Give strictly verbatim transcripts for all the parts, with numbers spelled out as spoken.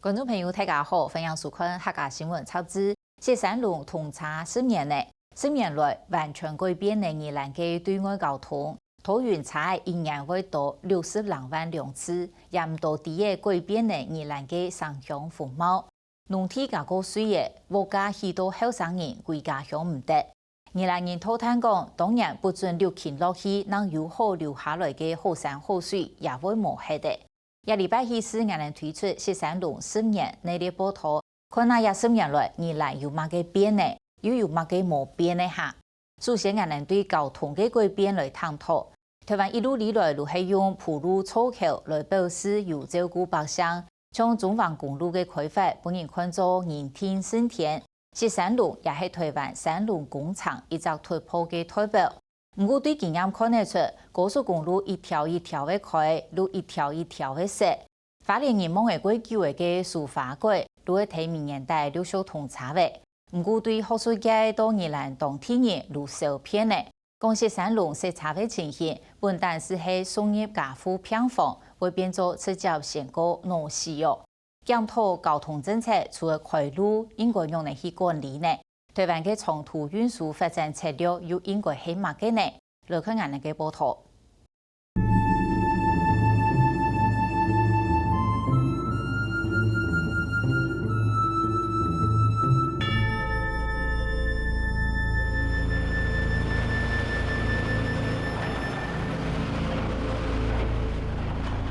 觀眾朋友，大家好，歡迎收看客家新聞雜誌。雪山龍通車十年了，十年來完全改變了宜蘭个對外交通。桃園車仔一年會多六十零萬輛次，也毋多知仔改變了宜蘭个城鄉風貌。農地加過水仔，屋下起到後生人歸家鄉毋得。宜蘭人套旦講，當然不准鏤空落去，正有好留下來个好山好水也會無忒了。 這禮拜起勢，𠊎等推出雪山龍十年系列報導，看啊這十年來宜蘭有麼个變呢？又有麼个無變呢哈？首先，𠊎等對交通个改變來探討。臺灣一路以來都係用鋪路造橋來表示有照顧百姓，像中橫公路个開發，分人看做人定勝天， 雪山龍也係臺灣山龍工程一隻突破个代表。毋過對經驗看得出，高速公路一條一條个開，路一條一條个設。花蓮人望仔過久仔个蘇花改，路仔在明年底陸續通車了。毋過對學術界到宜蘭當地人都少變了。 講雪山龍塞車个情形，本旦斯係送入加護病房，會變做直接宣告腦死哦。檢討交通政策，除了開路，應該仰般去管理呢？臺灣个長途運輸發展策略又應該係麼个呢？來看𠊎等个報導。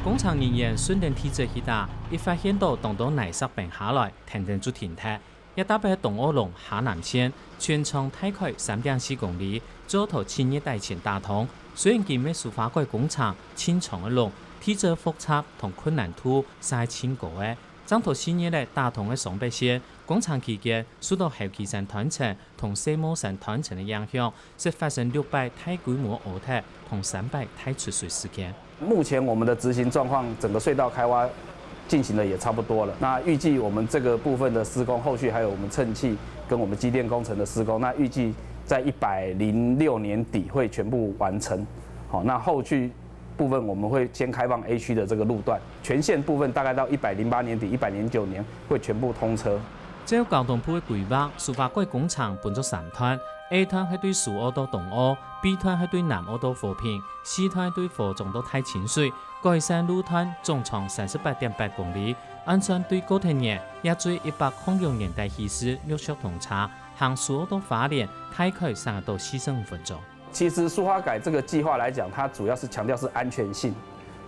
工程人員順等地質去打，一發現到當多泥石崩下來，跈等就停忒。這搭配東澳龍下南線，全長大概三點四公里，做到七月底前打通。雖然今晡日蘇花改工程盡長个路，地質複雜同困難度實在盡高个，正頭四月仔打通个雙北線，工程期間受到猴羲山斷層 同細帽山斷層个影響，就發生六擺大規模屙忒同三擺大出水事件。目前我們的執行狀況，整個隧道開挖進行的也差不多了。那預計我們這個部分的施工，後續還有我們測器跟我們機電工程的施工，那預計在一百零六年底會全部完成。好，那後續部分我們會先開放A區的這個路段，全線部分大概到一百零八年底、一百零九年會全部通車。 照交通部个規劃，蘇花改工程分做三段，A段係對蘇澳到東澳，B段係對南澳到和平，C段係對和中到大清水。改善路段總長三十八點八公里，按算對高鐵年，也對一百空九年代起勢陸續通車，行蘇澳到花蓮，大概省得到四十五分鐘。 其實蘇花改這個計畫來講，它主要是強調是安全性，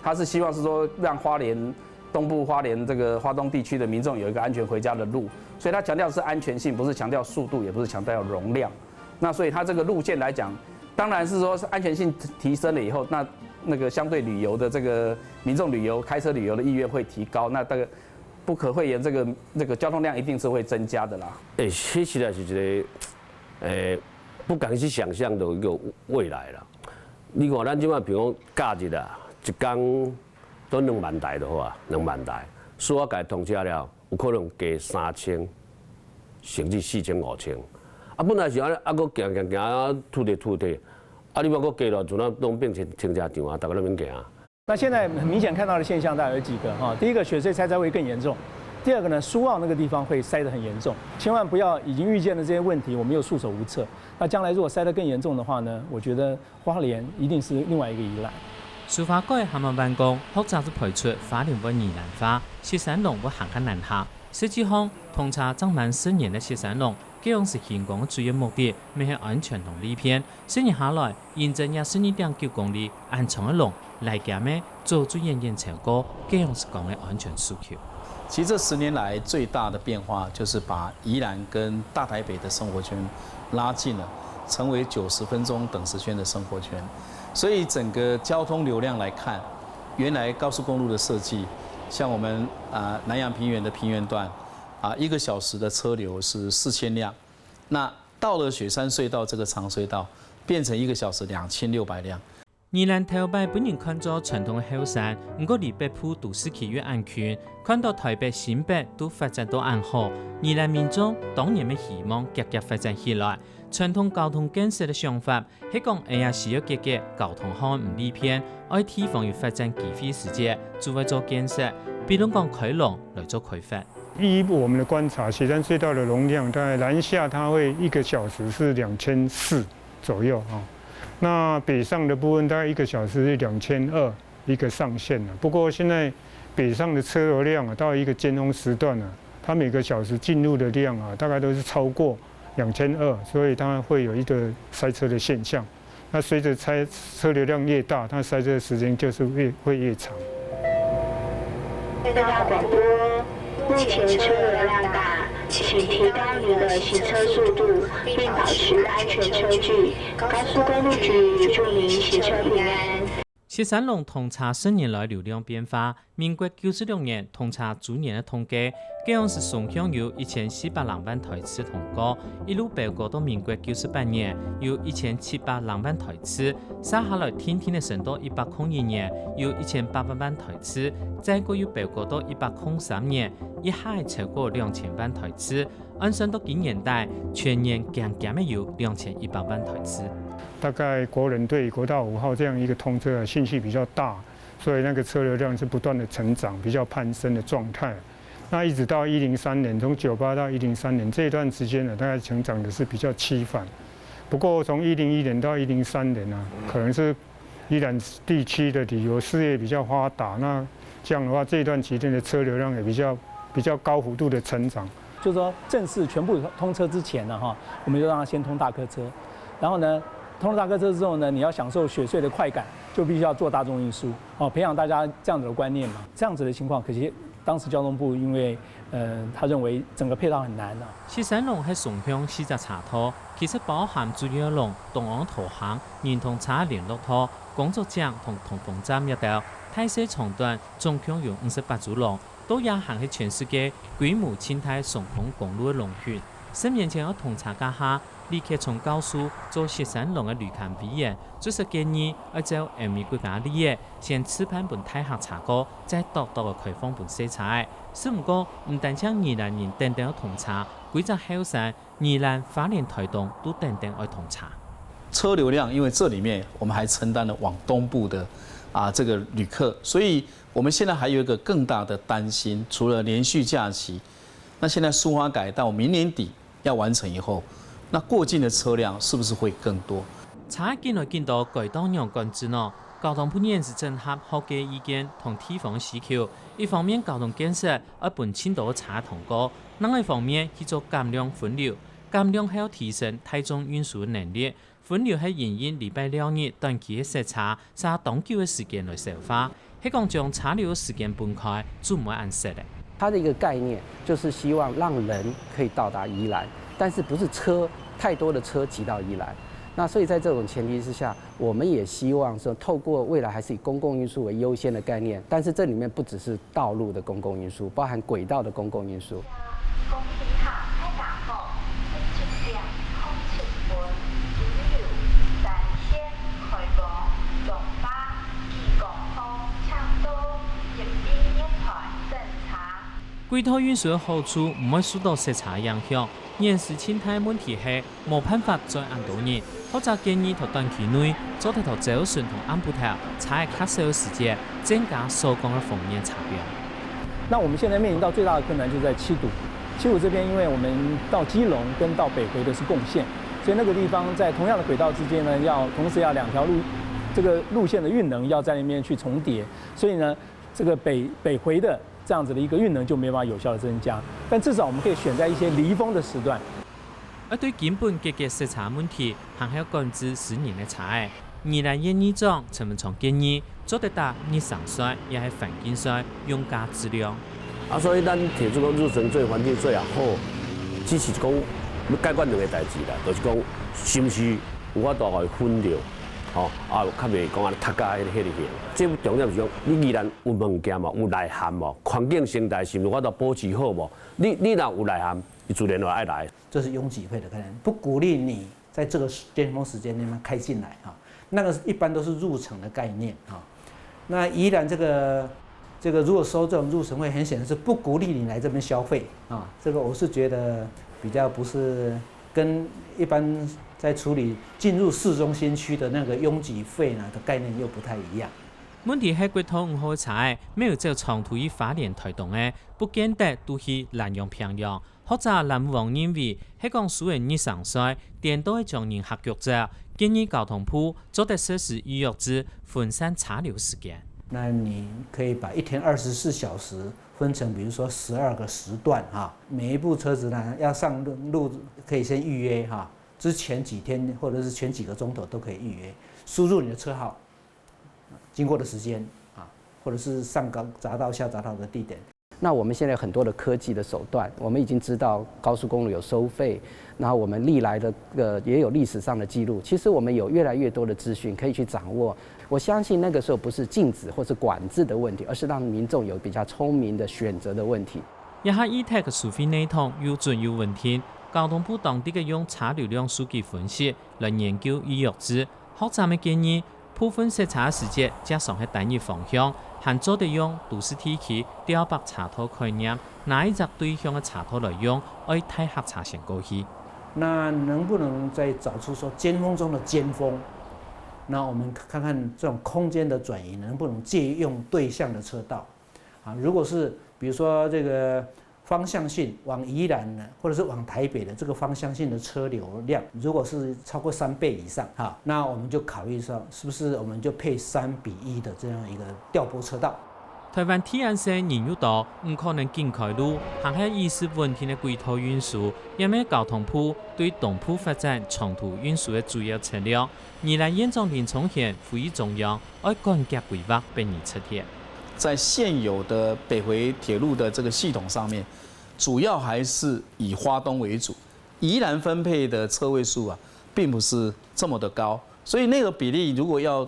它是希望是說讓花蓮東部花蓮這個花東地區的民眾有一個安全回家的路，所以它強調的是安全性，不是強調速度，也不是強調容量。那所以它這個路線來講，當然是說是安全性提升了以後，那那個相對旅遊的這個民眾旅遊、開車旅遊的意願會提高，那這個不可諱言，這個這個交通量一定是會增加的啦。欸，這實在是一個，欸， 不敢去想像的一個未來啦。你看，咱這擺比如講假日啊，一工都兩萬台就好啊，兩萬台。蘇花改通車了，有可能加三千，甚至四千、五千。啊，本來是按呢，啊，閣行行行啊，突忒突忒，啊，你莫閣加落，就那攏變成停車場啊，大家都免行啊。 那現在很明顯看到的現象大概有幾個哈，第一個，雪隧塞車會更嚴重。第二個呢，蘇澳那個地方會塞得很嚴重，千萬不要已經預見了這些問題，我們又束手無策。那將來如果塞得更嚴重的話呢，我覺得花蓮一定是另外一個宜蘭。蘇花改還吂完工，學者就排除花蓮會宜蘭化，雪山龍會行較難行。實際上，通車正滿十年个雪山龍， 該央時興建个主要目的，乜係安全同利便。十年下來，認證也十二點九公里，恁長个龍，來減个早就遠遠超過該央時講个安全需求。其實這十年來最大的變化，就是把宜蘭跟大台北的生活圈拉近了，成為九十分鐘等時圈的生活圈。所以整個交通流量來看，原來高速公路的設計，像我們，啊，南陽平原的平原段， 啊，一個小時的車流是四千輛，那到了雪山隧道這個長隧道，變成一個小時兩千六百輛。宜蘭頭擺分人看做傳統个後山，毋過離北部都市區又恁近，看到台北、新北都發展到恁好，宜蘭民眾當然乜希望遽遽發展起來。傳統交通建設个想法，係講𠊎也需要解決交通項毋利便，愛地方有發展機會時節，就會做建設，比論講開阆來做開發。 依我们的观察，雪山隧道的容量大概南下它会一个小时是两千四左右啊，那北上的部分大概一个小时是两千二一个上限啊。不过现在北上的车流量啊，到一个尖峰时段啊，它每个小时进入的量啊，大概都是超过两千二，所以它会有一个塞车的现象。那随着塞车流量越大，它塞车的时间就是越会越长。隧道广播，目前车流量大，请提高您的行车速度，并保持安全车距。高速公路局祝您行车平安。雪山隴通車十年來流量變化，民國九十六年通車逐年个統計，該央時總共有一千四百零萬台次通過，一路飆高到民國九十八年有一千七百零萬台次，續下來定定个升到一百空一年有一千八百萬台次，再過又飆高到一百空三年，一下仔超過兩千萬台次。 按算到今年底，全年驚驚仔有兩千一百萬台次。大概國人對國道五號這樣一個通車的興趣比較大，所以那個車流量是不斷的成長，比較攀升的狀態。那一直到一零三年，從九八到一零三年這一段時間呢，大概成長的是比較稀緩。不過從一零一年到一零三年啊，可能是 宜兰地區的旅遊事業比較發達，那這樣的話，這一段期間的車流量也比較比較高幅度的成长。就是说正式全部通车之前呢，哈，我们就让它先通大客车，然后呢，通了大客车之后呢，你要享受雪隧的快感，就必须要做大众运输，哦，培养大家这样子的观念嘛。这样子的情况，可惜当时交通部因为，呃，他认为整个配套很难啊。雪山隴係雙向四隻車道，其實包含主要隴、東安桃行、人通車聯絡道、 工作井同通風站這兜，大細長短總共有五十八組隴，都也還係全世界規模盡大雙向公路个隴群。十年前愛通車該下，李克松教授做雪山隴个旅勘委員，就係建議愛照歐美國家例仔，先試辦分大客車過，再笃笃仔開放分細車仔。只毋過，毋單淨宜蘭人等等愛通車，歸隻後山，宜蘭、花蓮、臺東都等等愛通車。 車流量，因為這裡面我們還承擔了往東部的啊這個旅客，所以我們現在還有一個更大的擔心，除了連續假期，那現在蘇花改到明年底要完成以後，那過境的車輛是不是會更多？車緊來緊多，該當仰管制呢？交通部現時整合學界意見同地方个需求，一方面交通建設愛分盡多車通過，另外一方面去做減量分流，減量後提升大眾運輸能力， 分流係因應禮拜六日短期个塞車，煞當久个時間來消化，係講將車流个時間分開，就毋會恁塞咧。它的一个概念就是希望让人可以到达宜兰，但是不是车太多的车挤到宜兰。那所以在这种前提之下，我们也希望说，透过未来还是以公共运输为优先的概念，但是这里面不只是道路的公共运输，包含轨道的公共运输。 公司行开港口，十七点空七分，只有三线开放，中巴、技工通、青島、一B一台等车。軌道運輸个好處毋會受到塞車影響，現時盡大个問題係無辦法載恁多人，學者建議在短期內做得在朝晨同暗晡頭車仔較少个時節，增加所講个方便車標。 那我们现在面临到最大的困难就在七堵，七堵这边，因为我们到基隆跟到北回的是共线，所以那个地方在同样的轨道之间呢，要同时要两条路，这个路线的运能要在那边去重叠，所以呢，这个北北回的这样子的一个运能就没办法有效的增加。但至少我们可以选在一些离峰的时段， 愛對根本解決塞車問題，還係愛管制私人个車仔。宜蘭縣議長陳文昌建議，做得搭日常稅也係環境稅，用加質量。啊，所以咱提出講日常稅、環境稅也好，只是講要解決兩个代誌啦，就是講是毋是有法度予伊分流，吼，啊，較袂講安尼疊甲迄迄个。這重點是講，你宜蘭有物件嘛，有內涵無？環境生態是毋是有法度保持好無？你你若有內涵，伊自然就愛來。 这是拥挤费的概念，不鼓励你在这个尖峰时间里面开进来哈。那个一般都是入城的概念哈。那宜兰这个这个如果收这种入城费，很显然是不鼓励你来这边消费啊。这个我是觉得比较不是跟一般在处理进入市中心区的那个拥挤肺呢的概念又不太一样。問題係國道五號个車仔，乜有走長途去花蓮、臺東个，不見得都去蘭陽、屏陽。學者藍武旺認為，係講輸个日常衰，顛倒會將人嚇腳走，建議交通部做得設施預約制，分散車流時間。那你可以把一天二十四小时分成，比如说十二个时段哈，每一部车子呢要上路可以先预约哈，之前几天或者是前几个钟头都可以预约，输入你的车号、经过的时间啊，或者是上高匝道、下匝道的地点。那我们现在有很多的科技的手段，我们已经知道高速公路有收费，然后我们历来的呃也有历史上的记录。其实我们有越来越多的资讯可以去掌握。我相信那个时候不是禁止或是管制的问题，而是让民众有比较聪明的选择的问题。這下E-TAX个收費系統又準又穩定，交通部當地个用車流量數據分析來研究預約制。學者乜建議，部分塞車个時節，加上係單一方向，還做得用都市地區調撥車道概念，拿一隻對向个車道來用，愛大客車先過去。那能不能再找出说尖峰中的尖峰？那我们看看这种空间的转移能不能借用对向的车道啊？如果是比如说这个方向性往宜兰呢，或者是往台北的这个方向性的车流量，如果是超过三倍以上哈，那我们就考虑说，是不是我们就配三比一的这样一个调拨车道？臺灣地安細人又多，毋可能緊開路，還係維持穩定个軌道運輸，也係交通部對東部發展長途運輸个主要策略。宜蘭縣長林聰賢呼籲中央愛趕遽規劃北宜直鐵。在现有的北回铁路的这个系统上面，主要还是以花东为主。宜兰分配的车位数啊，并不是这么的高，所以那个比例如果要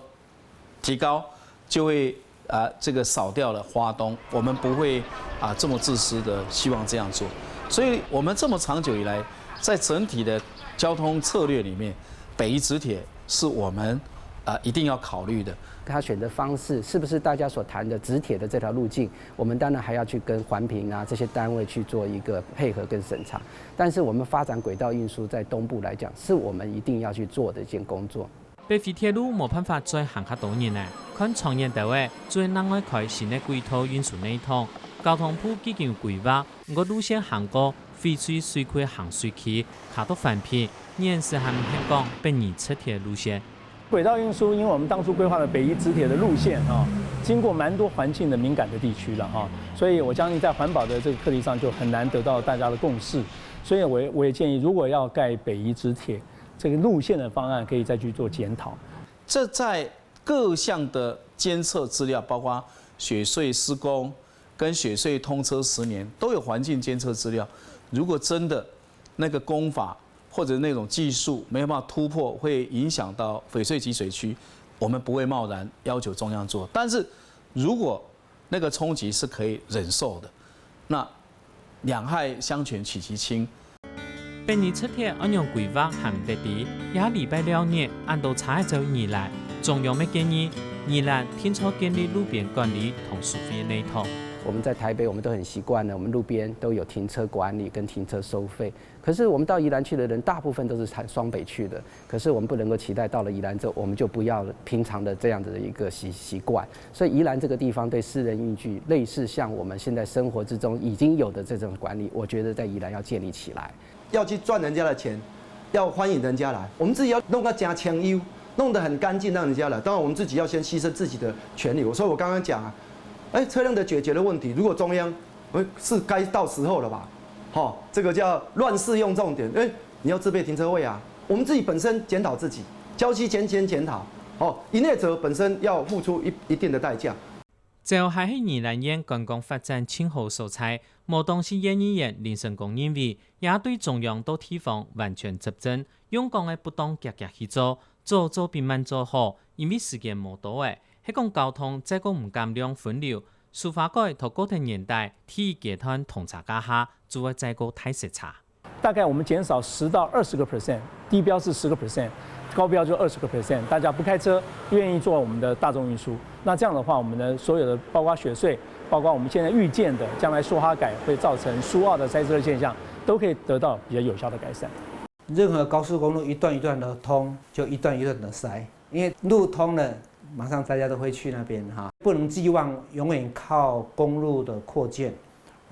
提高，就会啊、这个少掉了花东，我们不会啊、这么自私的希望这样做。所以我们这么长久以来，在整体的交通策略里面，北宜直铁是我们啊、一定要考虑的。它选择方式是不是大家所谈的直铁的这条路径？我们当然还要去跟环评啊这些单位去做一个配合跟审查。但是我们发展轨道运输在东部来讲，是我们一定要去做的一件工作。北回鐵路無辦法載還較多人呢，看長遠兜仔，做另外開新个軌道運輸系統。交通部既經有規劃，毋過路線行過翡翠水庫个行水區，卡到環評，現時還毋肯講北宜直鐵路線。轨道运输，因为我们当初规划的北宜直铁的路线啊，经过蛮多环境的敏感的地区了哈，所以我相信在环保的这个课题上就很难得到大家的共识。所以我我也建议，如果要盖北宜直铁，这个路线的方案可以再去做检讨。这在各项的监测资料，包括雪隧施工跟雪隧通车十年都有环境监测资料。如果真的那个工法或者那种技术没有办法突破，会影响到翡翠集水区，我们不会贸然要求中央做。但是如果那个冲击是可以忍受的，那两害相权取其轻。北宜直鐵仰般規劃還毋得知，這下禮拜六日，恁多車仔走宜蘭，中央乜建議宜蘭定著建立路邊管理同收費系統。我们在台北，我们都很习惯了，我们路边都有停车管理跟停车收费。可是我们到宜兰去的人，大部分都是从双北去的。可是我们不能够期待到了宜兰之后，我们就不要平常的这样子的一个习习惯。所以宜兰这个地方对私人运具，类似像我们现在生活之中已经有的这种管理，我觉得在宜兰要建立起来。要去赚人家的钱，要欢迎人家来，我们自己要弄个加清幽，弄得很干净，让人家来。当然，我们自己要先牺牲自己的权利。所以我刚刚讲啊，哎，车辆的解决的问题，如果中央，哎，是该到时候了吧？哈，这个叫乱世用重典，哎，你要自备停车位啊。我们自己本身检讨自己，礁溪先先检讨，哦，营业者本身要付出一一定的代价。這下係宜蘭縣觀光發展盡好所在，無當時縣議員林成功認為，這對中央到地方完全執政，用講个不當遽遽去做，早做比慢做好，因為時間無多仔，係講交通再過毋敢量分流，蘇花改到過忒年代，第一階段通車該下，就會再過大塞車。大概我们减少十到二十个 percent，低标是十个 percent，高标就二十个 percent，大家不开车，愿意坐我们的大众运输。那这样的话，我们的所有的包括雪隧，包括我们现在预见的将来苏花改会造成苏澳的塞车现象，都可以得到比较有效的改善。任何高速公路一段一段的通，就一段一段的塞，因为路通了，马上大家都会去那边哈，不能寄望永远靠公路的扩建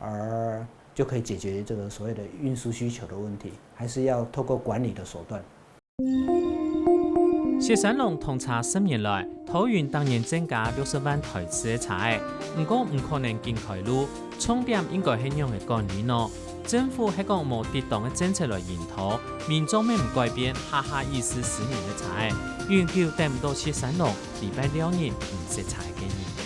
而就可以解决这个所谓的运输需求的问题，还是要透过管理的手段。雪山龍通車十年來，桃園逐年增加六十萬台次个車仔，毋過毋可能緊開路，重點應該係仰仔管理呢？政府係講無適當个政策來引導，民眾乜毋改變，下下意思駛人个車仔，永久等毋到雪山龍禮拜六日毋塞車个建議。